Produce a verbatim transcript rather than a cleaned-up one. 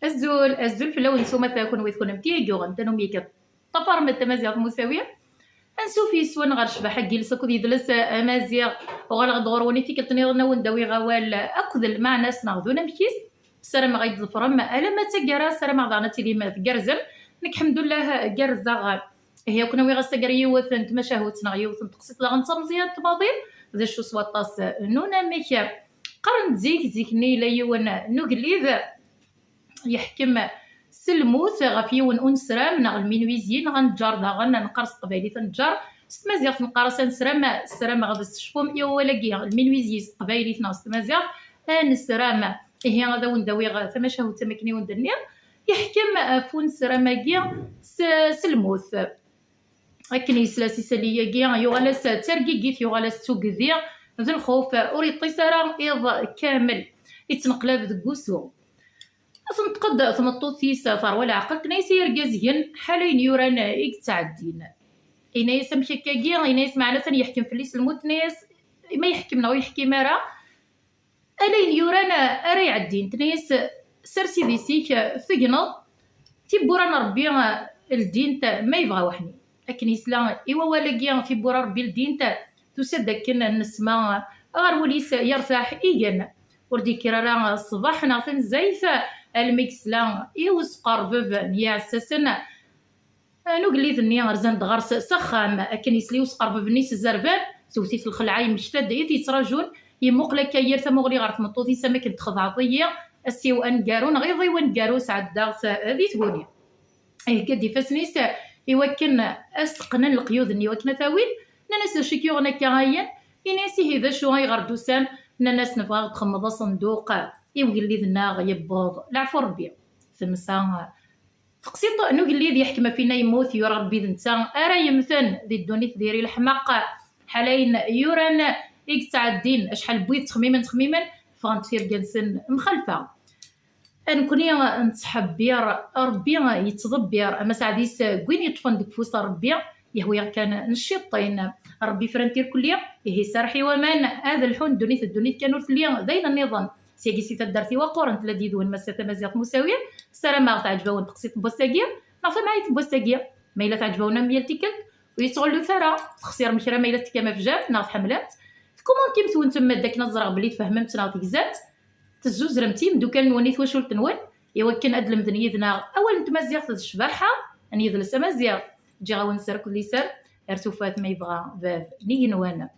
Azul, azul fell-awen s umata kunwi d kunemti i yuɣen tanumi ṭṭafarem tamaziɣt Musawi. Ansuf yes-wen ɣer ccbaḥa n yiles akked yidles amaziɣ. Uɣaleɣ-d ɣur-wen i tikkelt nniḍen a wen-d-awiɣ awal akked lmeɛna-s neɣ d unamek-is. Ssarameɣ ad yi-d-ḍefrem alamma d taggara, ssarameɣ daɣen ad tilim tgerrzem. Nekk ḥemdullah gerrzeɣ. Ihi, ad ken-awiɣ ass-agi ɣer yiwet n tmacahut neɣ yiwet n teqsiṭ daɣen d tameẓyant maḍi, d acu s waṭas n unamek. Qqaren-d zik, zik-nni yella yiwen n ugellid yeḥkem s lmut ɣef yiwen unesram neɣ lminwizi neɣ aneǧǧar daɣen, neqqar s teqbaylit aneǧǧar, s tmaziɣt neqqar-as anesram. Ssarameɣ ad tecfum i wawal-agi, lminwizi s teqbaylit neɣ s tmaziɣt, anesram. Ihi, ad awen-d-awiɣ tamacahut am akken i wen-d-nniɣ, yeḥkem ɣef unesram-agi s, s lmut. Akken yesla s isalli-agi, yuɣal-as d targigit, yuɣal-as d tugdi, d lxuf, ur yeṭṭis ara iḍ kamel, yettneqlab deg wusu. Tenṭeq-d tmeṭṭut-is terwa leɛqel, tenna-yas: "Ay argaz, gen ḥala ayen yuran i yettɛeddin." Yenna-yas: "Amek akkagi?" Yenna-yas: "Meɛna atan yeḥkem fell-i s lmut." Tenna-yas: "Ma yeḥkem neɣ ur yeḥkim ara, ala ayen yuran ara iɛeddin." Tenna-yas: "Sers idis-ik, tegneḍ, tiwwura n Ṛebbi ldint ma yebɣa weḥni." Akken yesla i wawal-agi, tiwwura n Ṛebbi ldint, tusa-d akken nnesma ɣer wul-is yertaḥ, igen. Ur d-yekkir ara ṣṣbeḥ neɣ tanezzayt almi yesla i usqerbeb n yiɛessasen n ugellid-nni rzan-d ɣer-s s axxam. Akken yesla i usqerbeb-nni s zzerban, tewwet-it lxelɛa, yemmekta-d i t-yettraǧun, yemmuqel akka yir tamuɣli ɣer tmeṭṭut-is am akken: "Txedɛeḍ-iyi, ass-iw aneggaru neɣ iḍ-iw aneggaru sɛeddaɣ-t di tguni." Ihegga-d ifassen-is i wakken ad s-qqnen leqyud-nni i wakken ad t-awin. Nnan-as: "D acu i k-yuɣen akka ayen?" Ini-as: "Ihi d acu, ayɣer d-usan?" Nnan-as: "Nebɣa ad d-txemmeḍ asenduq i ugellid-nneɣ yewweḍ leɛfu Ṛebbi." Temsa teqsiṭ n ugellid yeḥkem ɣef winna yemmut, yura Ṛebbi d netta ara yemmten di ddunit, diri leḥmaq. Ḥala ayen yuran i yettɛeddin, acḥal n wid ttxemmimen, ttxemmimen, ffɣent tirga-nsen mxalfa. Nekkni nettḥebbir, Ṛebbi yettḍebbir, ama saɛd-is deg win yeṭṭfen deg ufus n Ṛebbi, yehwa-yaɣ kan n cciṭṭin. Ṛebbi fran-t irkelli, ihi serreḥ i waman ad lḥun ddunit, ddunit kan ur telli d ayen nniḍen. Syagi si taddart-iw aquren tella-d yid-wen Massa Tamaziɣt Musawi. Ssarameɣ teɛǧeb-awen teqsiṭ n wass-agi neɣ tamɛayt n wass-agi. Ma yella teɛǧeb-awen am yal tikkelt, ur yi-ttɣellut ara, texsirem kra ma yella tekkam afjal neɣ tḥemmlem-t. Tkumuntim-twen temmed akken ad ẓreɣ belli tfehmem-tt neɣ tegzam-tt. Tezzuzrem-tt i yimeddukal-nwen, i twacult-nwen, i wakken ad lemden yid-neɣ awal n tmaziɣt d ccbaḥa n yidles amaziɣ. Ǧǧiɣ-awen sser akked liser, ar tufat ma yebɣa bab n yigenwan.